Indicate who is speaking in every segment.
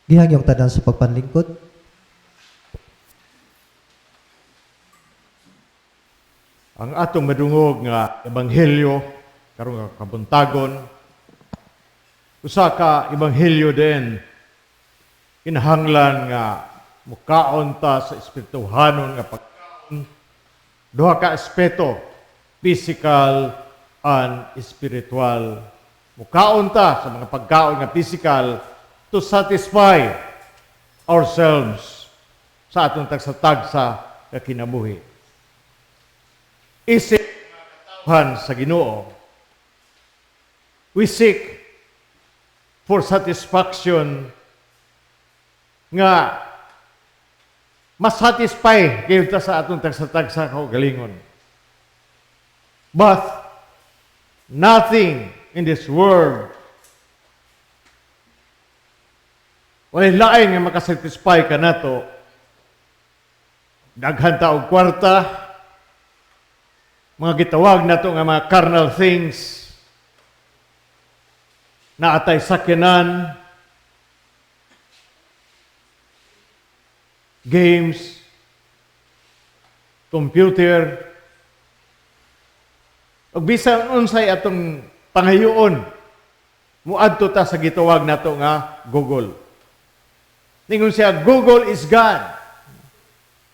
Speaker 1: Gihangyong tanan sa pagpanlingkod.
Speaker 2: Ang atong madungog nga ebanghelyo karong nga kabuntagon, usa ka ebanghelyo din kinahanglan nga mukaon ta sa espirituhanon nga pagkaon. Duha ka aspeto, physical and spiritual. Mukaon ta sa mga pagkaon nga physical to satisfy ourselves sa atong tagsa-tagsa nga kinabuhi. Isip mga katawhan sa Ginoo, we seek for satisfaction nga masatisfy kayo ta sa atong tagsa-tagsa kaugalingon. But nothing in this world, walay lain nga makasatisfy ka nato. Daghan ta og kwarta, mga gitawag nato nga mga carnal things, na atay sakyanan, games, computer, ug bisan unsay atong pangayoon, muadto ta sa gitawag nato nga Google. Ningon siya, "Google is God."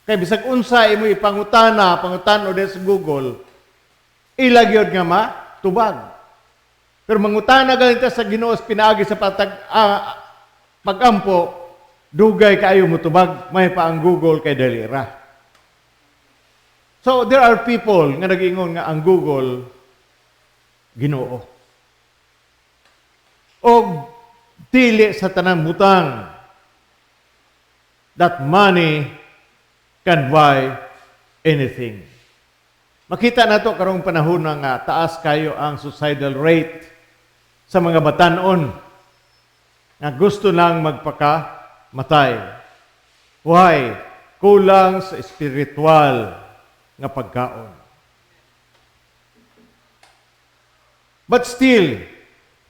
Speaker 2: Kay bisag unsa imo ipangutana, pangutano din sa Google, ila gyud nga matubag. Pero mangutana ganito sa Ginoo pinaagi sa pagampo, dugay kaayo motubag, may pa ang Google kay dali ra. So there are people nga nag-ingon nga ang Google Ginoo. Og dili sa tanang butang that money can buy anything. Makita nato karong panahon na nga taas kayo ang suicidal rate sa mga batanon nga gusto lang magpakamatay. Why? Kulang sa espiritual nga pagkaon. But still,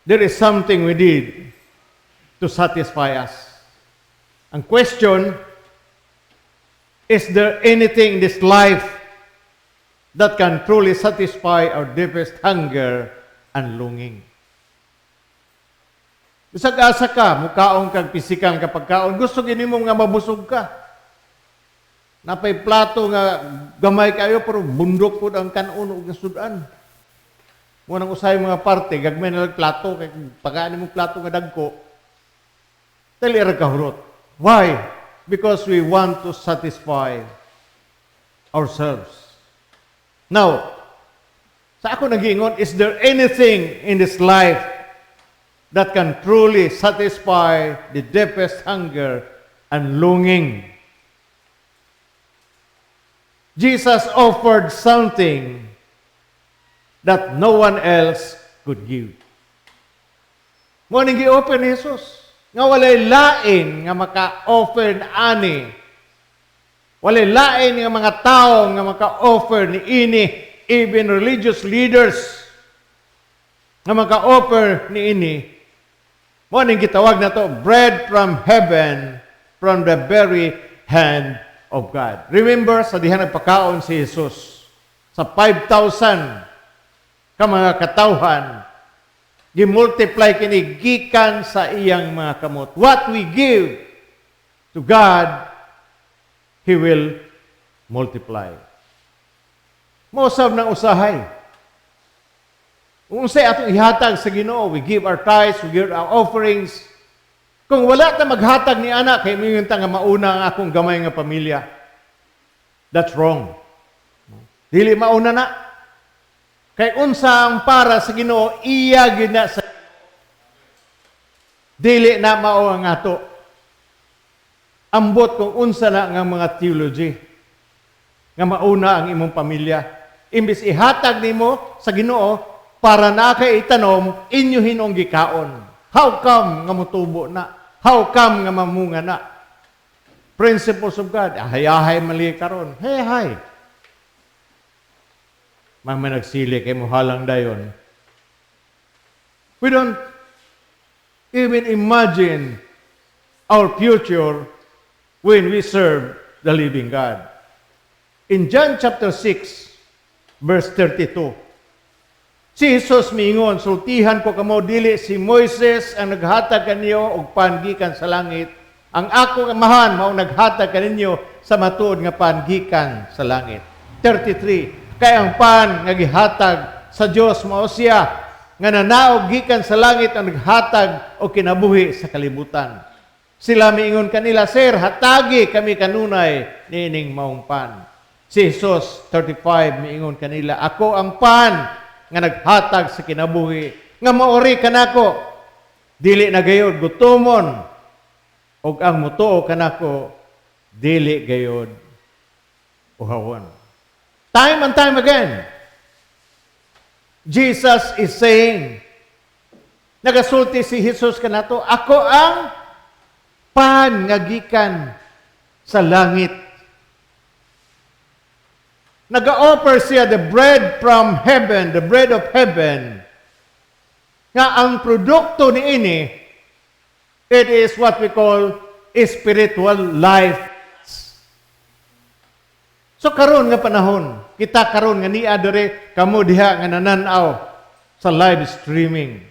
Speaker 2: there is something we need to satisfy us. Ang question, is there anything in this life that can truly satisfy our deepest hunger and longing? Bisag asa ka, mukaon kag pisikal nga pagkaon, gusto gini mo nga mabusog ka. Napay plato nga gamay kayo pero bundok pud ang kanon ug sudan. Mo nang usay mga parte, gagmay na lang plato kay pagkaan mo plato nga dagko. Dali ra ka hurot. Why? Because we want to satisfy ourselves. Now, sa ako nagiingon, is there anything in this life that can truly satisfy the deepest hunger and longing? Jesus offered something that no one else could give. Mo ning gi-offer ni Jesus nga walay lain nga maka-offer ani. Walay lain nga mga tao nga maka-offer ni ini, even religious leaders nga maka-offer ni ini. Mo ning gitawag nato bread from heaven, from the very hand of God. Remember sa diha nagpakaon si Jesus sa 5,000 ka mga katawhan, gi-multiply kini gikan sa iyang mga kamot. What we give to God, He will multiply. Mausab ng usahay. Kung unsay atong ihatag sa Ginoo, we give our tithes, we give our offerings. Kung wala ta maghatag ni ana, kay mingon ta nga mauna ang akong gamay nga pamilya. That's wrong. Dili mauna na. Kay unsa ang para sa Ginoo, iya gyud na sa dili na mao ang ato. Ambot kung unsa na nga mga theology nga mauna ang imong pamilya. Imbis ihatag nimo sa Ginoo para na kay itanom, inyo hinong gikaon. How come nga motubo na? How come nga mamunga na? Principles of God. Hayahay mali karon. Hey, hay. Mama nagsili kay mo halang dayon. We don't even imagine our future when we serve the living God. In John chapter 6, verse 32, si Jesus miingon, "Sultihan ko kamo, dili si Moises ang naghatag kaninyo og pan gikan sa langit. Ang akong Amahan mao naghatag kaninyo sa matuod nga pan gikan sa langit." 33, "Kay ang pan nga gihatag sa Dios mao siya nga nanaog gikan sa langit ang naghatag og kinabuhi sa kalibutan." Sila miingon kanila, "Sir, hatagi kami kanunay niining maong pan." Si Jesus, 35, miingon kanila, "Ako ang pan nga naghatag sa kinabuhi, nga maori kanako, dili na gayod gutomon, ug ang mutuo kanako, dili gayod uhawon." Time and time again, Jesus is saying, nagasulti si Jesus kanato, "Ako ang pan nga gikan sa langit." Nag-offer siya the bread from heaven, the bread of heaven, nga ang produkto niini, it is what we call spiritual life. So karon nga panahon, kita karon nga nia diri, kamo diha nga nananaw sa live streaming,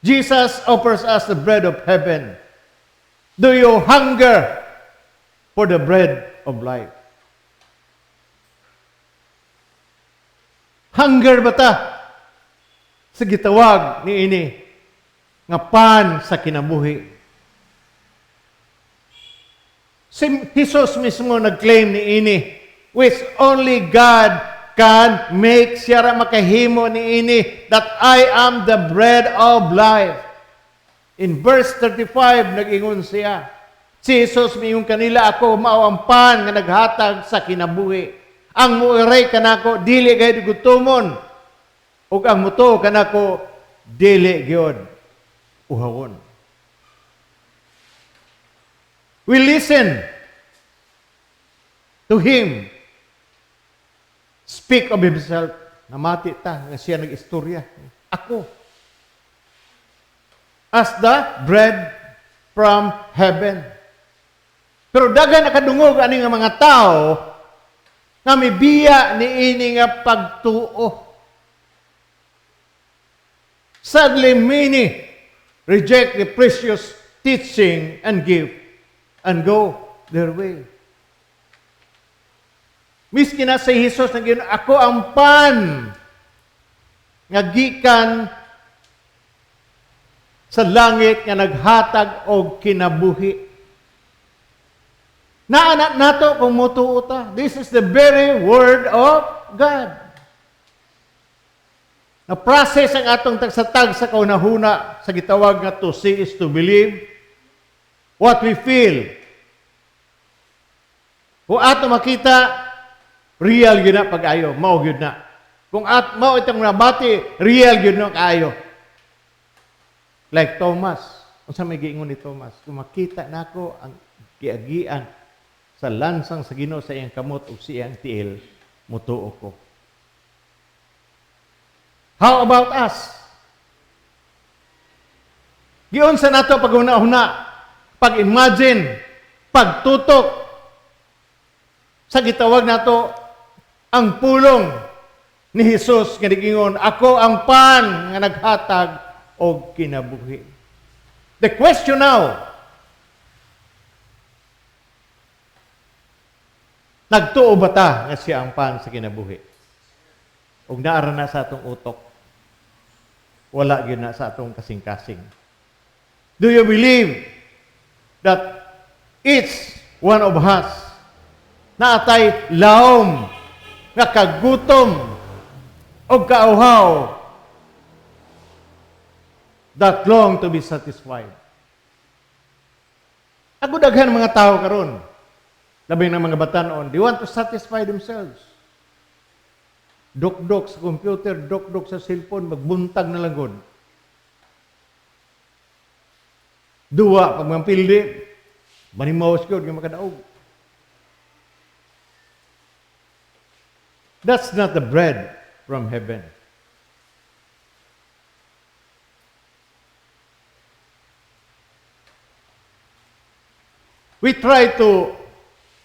Speaker 2: Jesus offers us the bread of heaven. Do you hunger for the bread of life? Hunger ba ta sa gitawag niini nga pan sa kinabuhi? Si Jesus mismo nag-claim niini, which only God can make. Siya ra makahimo niini, that "I am the bread of life." In verse 35, nag-ingon siya. Si Jesus miingon kanila, "Ako mao ang pan nga naghatag sa kinabuhi. Ang muiray kanako, dili gayud gutomon. Ug ang mutuo kanako, dili gyud uhawon." We listen to Him speak of Himself. Namati ta nga siya nag-istorya. "Ako. As the bread from heaven." Pero daghan nakadungog ani nga mga tao nga mibiya niini nga pagtuo. Sadly, many reject the precious teaching and gift and go their way. Miski na si Jesus nag, "Ako ang pan nga gikan sa langit nga naghatag og kinabuhi." Naa na nato kung mutuo ta. This is the very word of God. Na process ang atong tagsatag sa kaunahuna sa gitawag nga to see is to believe, what we feel. Kung ato makita, real gyud na pag-ayo, mao gyud na. Kung at mao itong nabati, real gyud na kaayo. Like Thomas, unsa may giingon ni Thomas? "Kung makita nako ang giagian sa lansang sa Ginoo sa iyang kamot ug sa iyang tiil, mutuo ko." How about us? Giunsa nato pag-huna-huna, pag-imagine, pagtutok sa gitawag nato ang pulong ni Jesus nga nigingon, "Ako ang pan nga naghatag og kinabuhi"? The question now, nagtuo ba ta nga siya ang pan sa kinabuhi? Ug naara na sa atong utok, wala gyud na sa atong kasing-kasing. Do you believe that each one of us naatay laom nga kagutom o kauhaw that long to be satisfied? Ako, daghan mga tao karon, labi na mga batanon, they want to satisfy themselves. Dok-dok sa computer, dok-dok sa cellphone, magbuntag na lang gud. Duwa, pag mga pildi, manimawas gyud nga makadaog. That's not the bread from heaven. We try to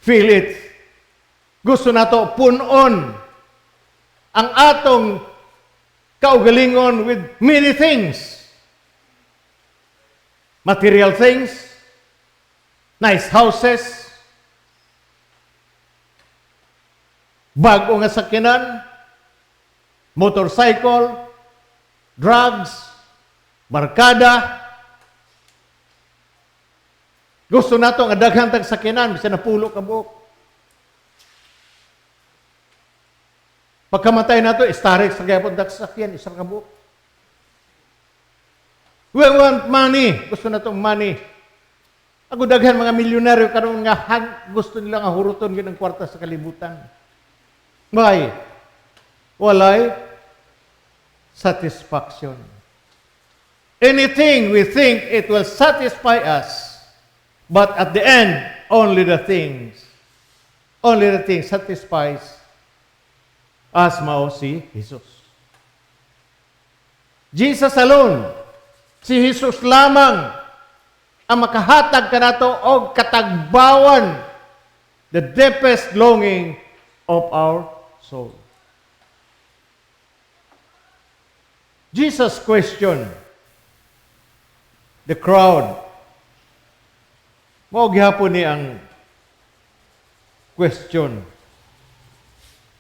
Speaker 2: fill it. Gusto nato punon ang atong kaugalingon with many things. Material things, nice houses, bago nga sakyanan, motorcycle, drugs, barkada. Gusto nato nga daghan tag sakyanan bisan napulo ka buok. Pagkamatay nato, Starex sa gyapon dag sakyan, isa ka buok. We want money. Gusto nato money. Ako daghan mga milyonaryo karon nga gusto nila nga huruton gyud ang kwarta sa kalibutan. Why? Walay satisfaction. Anything we think it will satisfy us, but at the end, only the thing satisfies us mao si Jesus. Jesus alone, si Jesus lamang ang makahatag kanato og katagbawan, the deepest longing of our soul. Jesus questioned the crowd. Mao gihapon ni ang question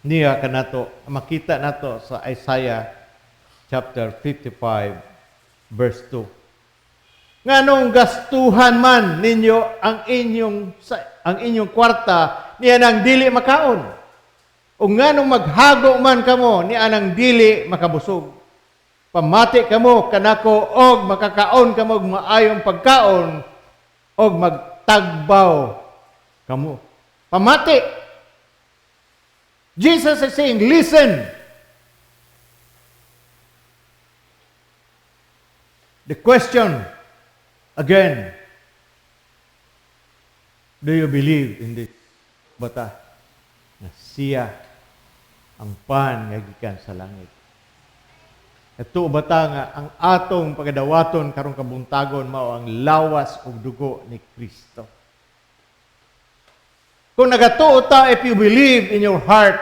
Speaker 2: niya kanato, makita nato sa Isaiah chapter 55 verse 2. Nganong gastuhan man ninyo ang inyong kwarta niya nang dili makaon? O nganong maghago man kamo niya nang dili makabusog? Pamati kamo kanako og makakaon kamo og maayong pagkaon og magtagbaw kamo. Pamati. Jesus is saying, "Listen." The question again, do you believe in this? Bata, na siya ang pan nga gikan sa langit. Ito bata nga ang atong pagadawaton karong kabuntagon mao ang lawas ug dugo ni Kristo. Kung nagatuo ta, if you believe in your heart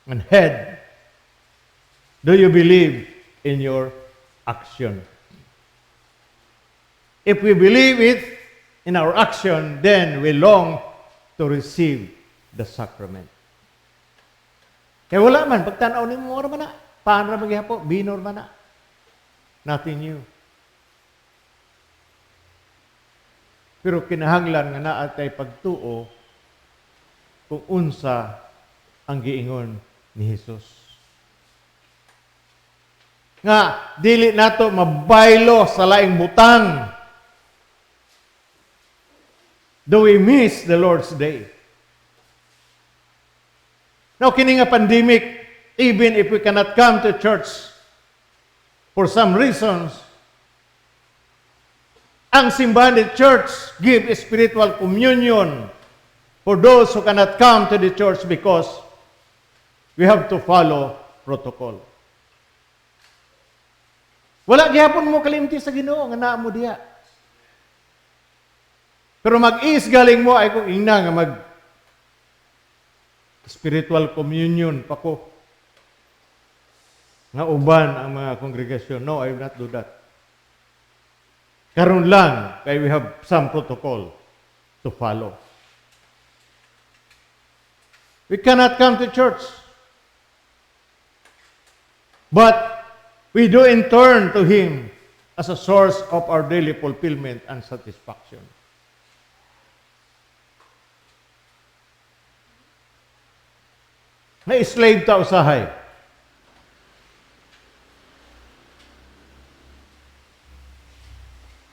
Speaker 2: and head, do you believe in your action? If we believe it in our action, then we long to receive the sacrament. Kaya wala man, pagtanaw ni mo, man na. Paano ra maghihapo? Bino man na. Nothing new. Pero kinahanglan nga naa tay pagtuo kung unsa ang giingon ni Jesus. Nga dili nato mabaylo sa laing butang. Do we miss the Lord's Day? Now, kini nga pandemic, even if we cannot come to church for some reasons, ang simbahan, the church, give spiritual communion for those who cannot come to the church because we have to follow protocol. Wala gihapon mo kalimti sa Ginoo nga naa mo diha. Pero mag-is galing mo ay kung ingna nga mag spiritual communion pa ko nga uban ang mga kongregasyon. No, I will not do that. Karon lang kay we have some protocol to follow. We cannot come to church. But we do in turn to Him as a source of our daily fulfillment and satisfaction. Na-slave ta usahay.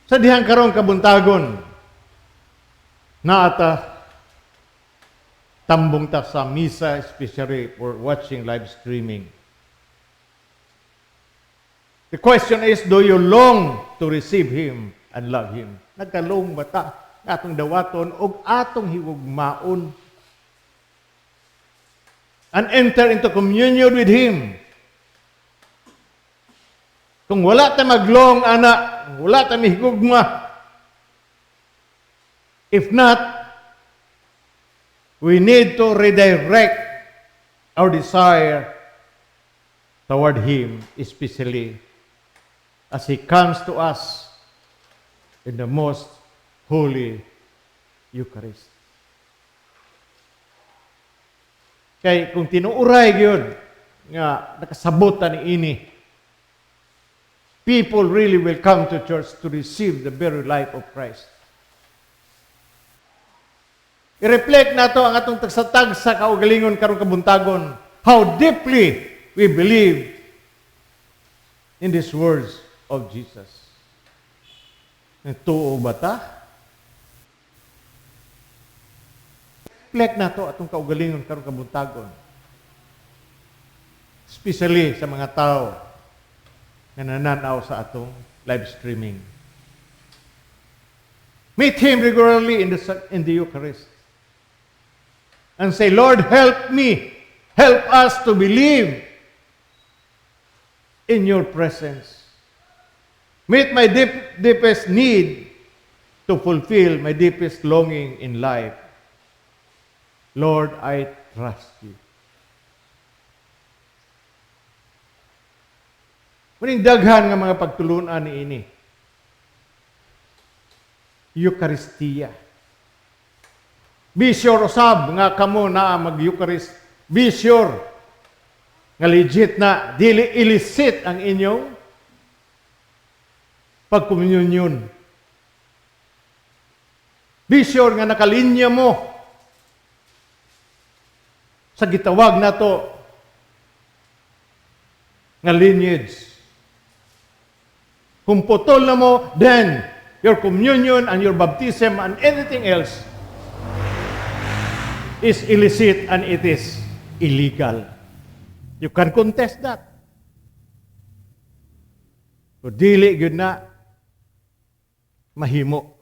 Speaker 2: Sa dihang karong kabuntagon, naata tambong ta sa misa, especially for watching live streaming. The question is, do you long to receive Him and love Him? Nagkalong ba ta atong dawaton og atong higugmaon? And enter into communion with Him. Kung wala ta maglong, ana, wala ta mihigugma, If not, we need to redirect our desire toward Him, especially as He comes to us in the most holy Eucharist. Kay kung tinuuray gyud nga nakasabot ta ni ini, people really will come to church to receive the very life of Christ. I-reflect nato ang atong tagsa-tagsa kaugalingon karong kabuntagon, how deeply we believe in these words of Jesus. Tuo ba ta? Reflect nato atong kaugalingon karong kabuntagon. Especially sa mga tao nga nananaw sa atong live streaming. Meet Him regularly in the Eucharist. And say, "Lord, help me. Help us to believe in your presence. Meet my deepest need to fulfill my deepest longing in life. Lord, I trust you." Muning daghan nga mga pagtulunan ni ini. Eucharistia. Be sure usab nga kamo naa mag-Eucharist. Be sure nga legit na, dili illicit ang inyong pagkomunyon. Be sure nga nakalinya mo sa gitawag nato nga lineage. Kung putol na mo, then your communion and your baptism and anything else is illicit and it is illegal. You can contest that. So, dili gyud na mahimo.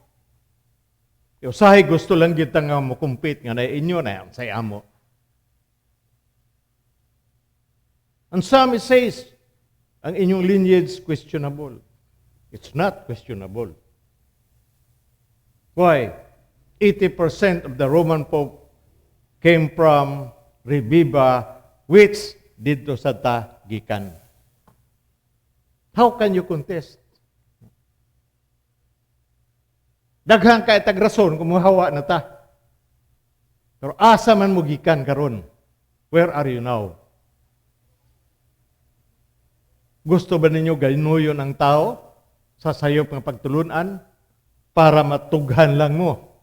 Speaker 2: Usahay gusto lang gyud ta nga mo-compete nga na inyo na say amo. And some, it says, ang inyong lineage questionable. It's not questionable. Why? 80% of the Roman Pope came from Rebiba, which didto sa ta gikan. How can you contest? Daghan kay tag rason kung muhawa na ta. Pero asa man mo gikan karon? Where are you now? Gusto ba ninyo ganuyon ang tao sa sayop nga pagtulunan para matughan lang mo?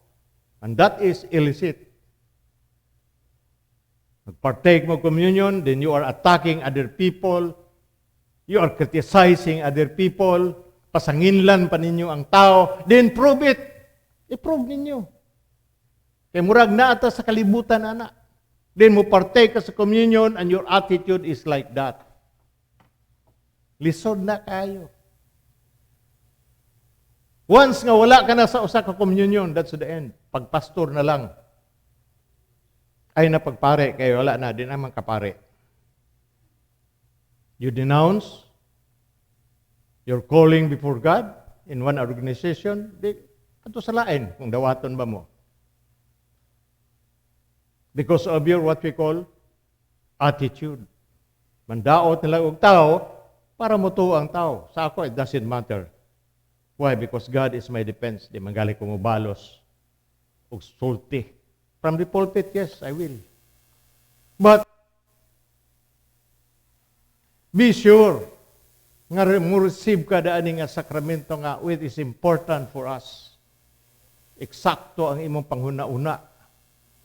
Speaker 2: And that is illicit. Magpartake mo communion, then you are attacking other people, you are criticizing other people, pasanginlan pa ninyo ang tao, then prove it. I-prove ninyo. Kay murag naa ta sa kalibutan, ana. Then mo partake ka sa communion and your attitude is like that. Lisod na kayo. Once nga wala ka na sa usa ka communion, that's the end. Pagpastor na lang. Ay na pagpare, kayo wala na, di naman kapare. You denounce your calling before God in one organization, di, ato sa lain, kung dawaton ba mo. Because of your what we call attitude. Mandaot nila og tao, para mutuo ang tao. Sa ako, it doesn't matter. Why? Because God is my defense. Di man gali ko mobalos og sulti. From the pulpit, yes, I will. But be sure nga mo receive ka daan nga sakramento nga which is important for us. Eksakto ang imong panghuna-una.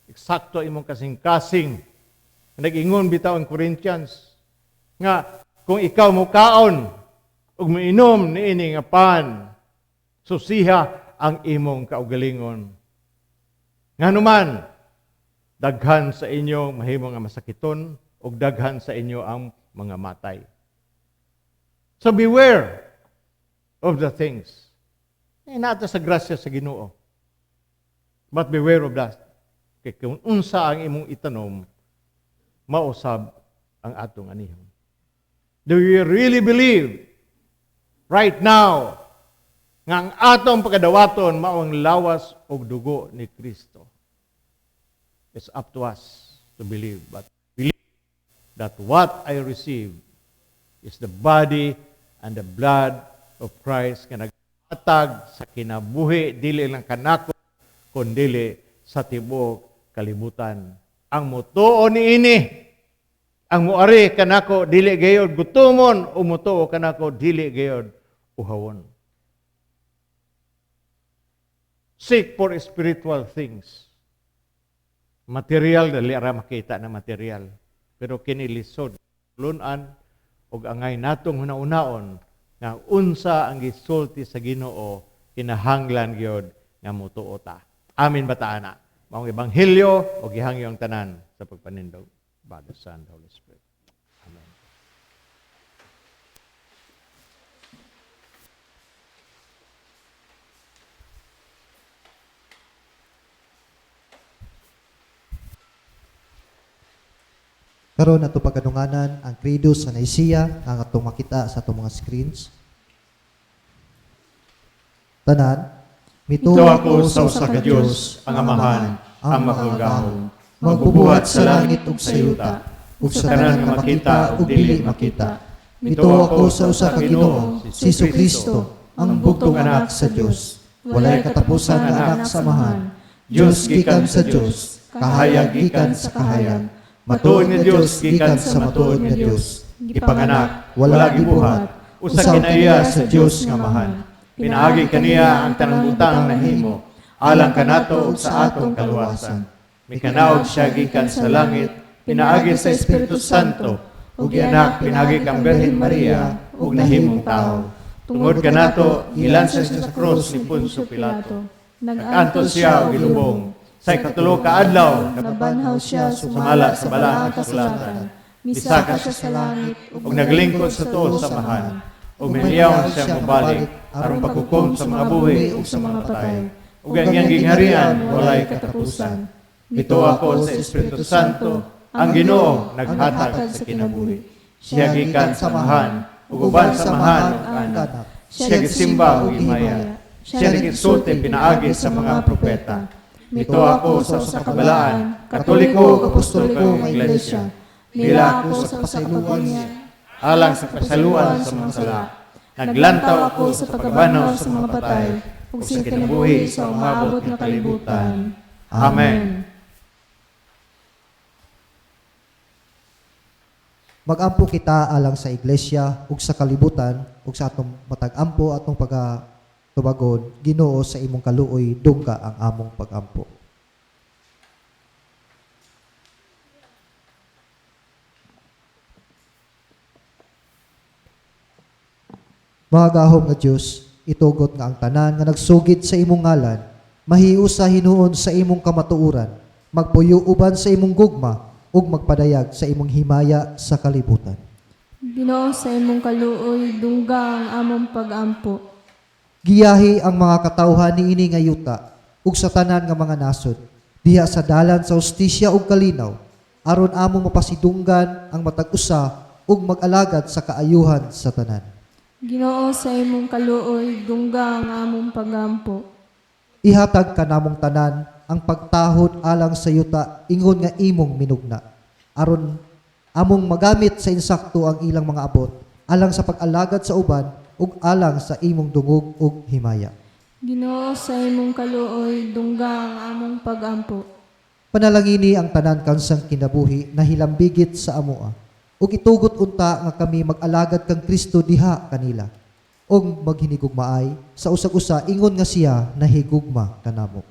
Speaker 2: Eksakto ang imong kasing-kasing. Nag-ingon bitaw ang Corinthians nga kung ikaw mukaon ug moinom niini nga pan, susiha ang imong kaugalingon. Nganuman, daghan sa inyo mahimo nga masakiton ug daghan sa inyo ang mga matay. So beware of the things. Naa ta sa grasya sa Ginoo. But beware of that. Kay kung unsa ang imong itanom, mausab ang atong anihon. Do you really believe right now Nga ang atong pagkadawaton mao ang lawas ug dugo ni Kristo. It's up to us to believe, but believe that what I receive is the body and the blood of Christ nga naghatag sa kinabuhi dili lang kanako kundili sa tibuok kalibutan. Ang mutuo niini, ang muari kanako dili gayod gutomon, o mutuo kanako dili gayod uhawon. Seek for spiritual things. Material, dali ra makita na material. Pero kini lisod tulunan og angay natong hunahunaon nga unsa ang gisulti sa Ginoo, kinahanglan gyud nga mutuo ta. Amin ba ta ana? Maong ebanghelyo og gihangyo ang tanan sa pagpanindog. By the Son, the Holy Spirit. Amen.
Speaker 1: Karon ato pagkadunganan ang credo sa Nicaea ang atong makita sa atong mga screens. Tanan,
Speaker 2: Mituo
Speaker 1: mituo
Speaker 2: ako sa usa ka Dios, ang Amahan, ang makagagahom,
Speaker 1: magbubuhat sa langit ug sa yuta, ug sa tanan nga makita ug dili makita. Mituo ako sa usa ka Ginoo, si Jesucristo, ang bugtong anak sa Dios. Walay katapusan nga anak sa Amahan. Dios gikan sa Dios, kahayag gikan sa kahayag. Matuod nga Dios gikan sa matuod nga Dios.
Speaker 2: Gipanganak, wala gibuhat, usa kinaiya sa Dios nga Amahan. Pinaagi kaniya ang tanang butang nahimo, alang kanato ug sa atong kaluwasan. Mikanaog siya gikan sa langit, pinaagi sa Espiritu Santo, ug gianak pinaagi kang Birhen Maria, ug nahimong tawo. Tungod kanato, gilansa siya sa krus ni Poncio Pilato. Nag-antos siya og gilubong. Sa ikatulo ka adlaw,
Speaker 3: nabanhaw siya
Speaker 2: sumala
Speaker 3: sumala
Speaker 2: sa balaang kasulatan.
Speaker 3: Misaka siya sa langit
Speaker 2: ug naglingkod sa tuo sa Amahan. Ug mihiyaw siya mobalik aron paghukom sa mga buhi ug sa mga patay. Ug ang iyang gingharian walay katapusan. Mituo ako sa Espiritu Santo, ang Ginoo naghatag sa kinabuhi. Siya gikan sa Amahan, ug uban sa Amahan ug Anak. Siya gisimba ug himaya. Siya nagsulti pinaagi sa mga propeta. Mituo ako sa usa ka balaan, Katoliko ug Apostoliko nga Iglesia. Nila ako
Speaker 3: sa usa ka pagbinyag
Speaker 2: alang sa kasaluan sa mga sala. Naglantaw ako sa pagkabanhaw sa mga patay
Speaker 3: ug sa kinabuhi sa umaabot nga kalibutan.
Speaker 2: Amen.
Speaker 1: Magampo kita alang sa iglesia ug sa kalibutan ug sa atong matag ampo atong pagatubagon. Ginoo, sa imong kaluoy dungga ang among pagampo. Makagagahom nga Dios, itugot nga ang tanan nga nagsugid sa imong ngalan, mahiusa hinuon sa imong kamatuoran, magpuyo uban sa imong gugma ug magpadayag sa imong himaya sa kalibutan.
Speaker 3: Ginoo, sa imong kaluoy dungga ang among pagampo.
Speaker 1: Giyahi ang mga katawhan niini nga yuta ug sa tanan nga mga nasod diha sa dalan sa hustisya ug kalinaw, aron among mapasidunggan ang matag usa ug mag-alagad sa kaayuhan sa tanan.
Speaker 3: Ginoo, sa imong kaluoy dungga ang among pagampo.
Speaker 1: Ihatag kanamong tanan ang pagtahod alang sa yuta ingon nga imong minugna, aron among magamit sa insakto ang ilang mga abot alang sa pag-alagad sa uban ug alang sa imong dungog ug himaya.
Speaker 3: Ginoo, sa imong kaluoy dungga ang among pagampo.
Speaker 1: Panalangini ang tanan kansang kinabuhi na hilambigit sa amoa ug itugot unta nga kami mag-alagad kang Kristo diha kanila ug maghinigugmaay sa usag-usa ingon nga siya nahigugma kanamo.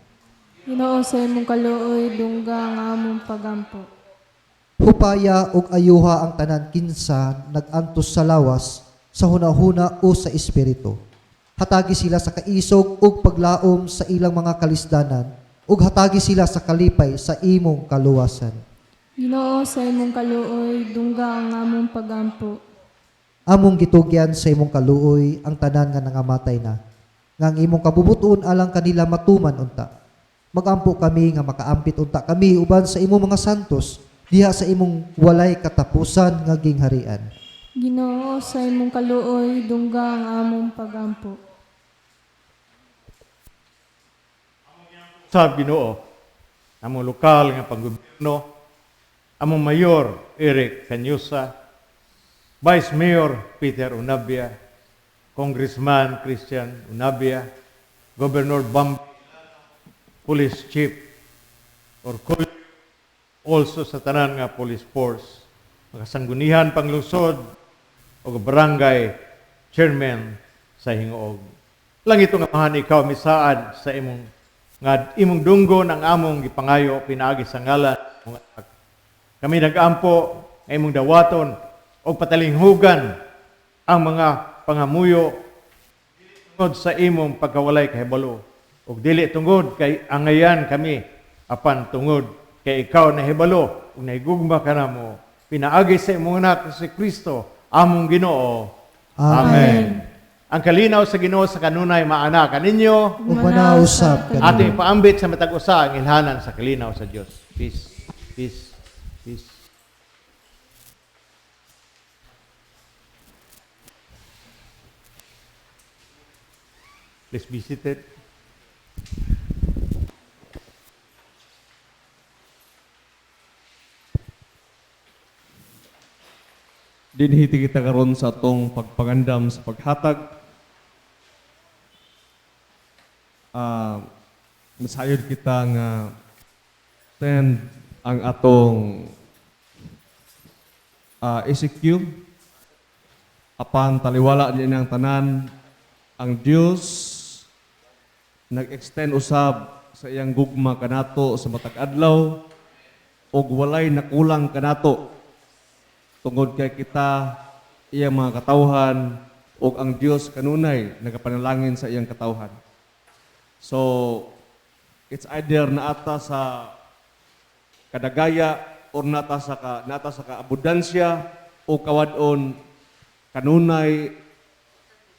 Speaker 3: Ginoo, sa imong kaluoy dungga ang among pagampo.
Speaker 1: Hupaya ug ayuha ang tanan kinsa nag-antos sa lawas, sa hunahuna o sa espiritu. Hatagi sila sa kaisog ug paglaom sa ilang mga kalisdanan ug hatagi sila sa kalipay sa imong kaluwasan.
Speaker 3: Ginoo, sa imong kaluoy dungga ang among pagampo.
Speaker 1: Among gitugyan sa imong kaluoy ang tanan nga nangamatay na, nga ang imong kabubuton alang kanila matuman unta. Magampo kami nga makaampit unta kami uban sa imong mga santos diha sa imong walay katapusan nga gingharian.
Speaker 3: Ginoo, sa imong kaluoy dungga ang among pagampo.
Speaker 2: Sa Ginoo, among lokal nga panggobyerno, among Mayor Eric Cañusa, Vice Mayor Peter Unabia, Congressman Christian Unabia, Governor Bam, Police Chief Orcollo, also sa tanan nga police force, mga sanggunian panglungsod o barangay chairman sa Gingoog. Langit nga Amahan, ikaw misaad sa imong nga imong dunggon ang among gipangayo pinaagi sa ngalan mong anak. Kami nagampo nga imong dawaton og patalinghugan ang mga pangamuyo tungod sa imong pagkawalay kahibalo ug dili tungod kay angayan kami, apan tungod kay ikaw nahibalo ug nahigugma kanamo pinaagi sa imong anak si Kristo among Ginoo. Amen. Ang kalinaw sa Ginoo sa kanunay maana kaninyo.
Speaker 1: Ug manausab
Speaker 2: Ating
Speaker 1: kaninyo.
Speaker 2: ipaambit sa matag usa ang ilhanan sa kalinaw sa Dios. Peace. Peace. Peace. Please be seated.
Speaker 4: Dinhi kita karon sa atong pagpangandam sa paghatag. Nasayod kita nga attend ang atong ECQ, apan taliwala niya ang tanan, ang Dios nag-extend usab sa iyang gugma kanato sa matag adlaw ug walay nakulang kanato tungod kay kita iyang mga katawhan ug ang Dios kanunay nagapanalangin sa iyang katawhan. So it's either naata sa kadagaya or naata sa kaabundansya o kawad-on, kanunay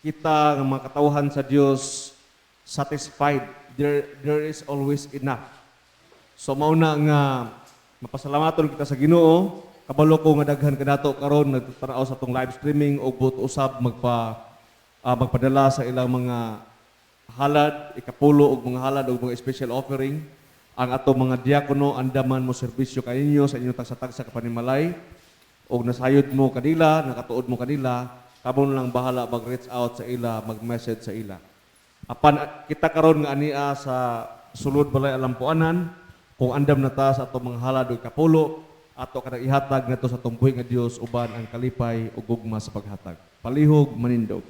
Speaker 4: kita nga mga katawhan sa Dios satisfied. There is always enough. So mao na nga mapasalamaton kita sa Ginoo. Kabalo ko nga daghan kanato karon nagtanaw sa atong live streaming og buot usab magpadala sa ilang mga halad, ikapulo og mga halad og mga special offering. Ang atong mga diakono andaman mo serbisyo kaninyo sa inyong tagsa-tagsa ka panimalay og nasayod mo kanila, nakatuod mo kanila, kamo na lang bahala mag-reach out sa ila, mag-message sa ila. Apan kita karon nga ania sa sulod balay Alampuanan, kung andam na ta sa atong mga halad og kapulo, ato kanang ihatag ngadto sa atong buhi nga Dios uban ang kalipay ug gugma sa paghatag. Palihog manindog.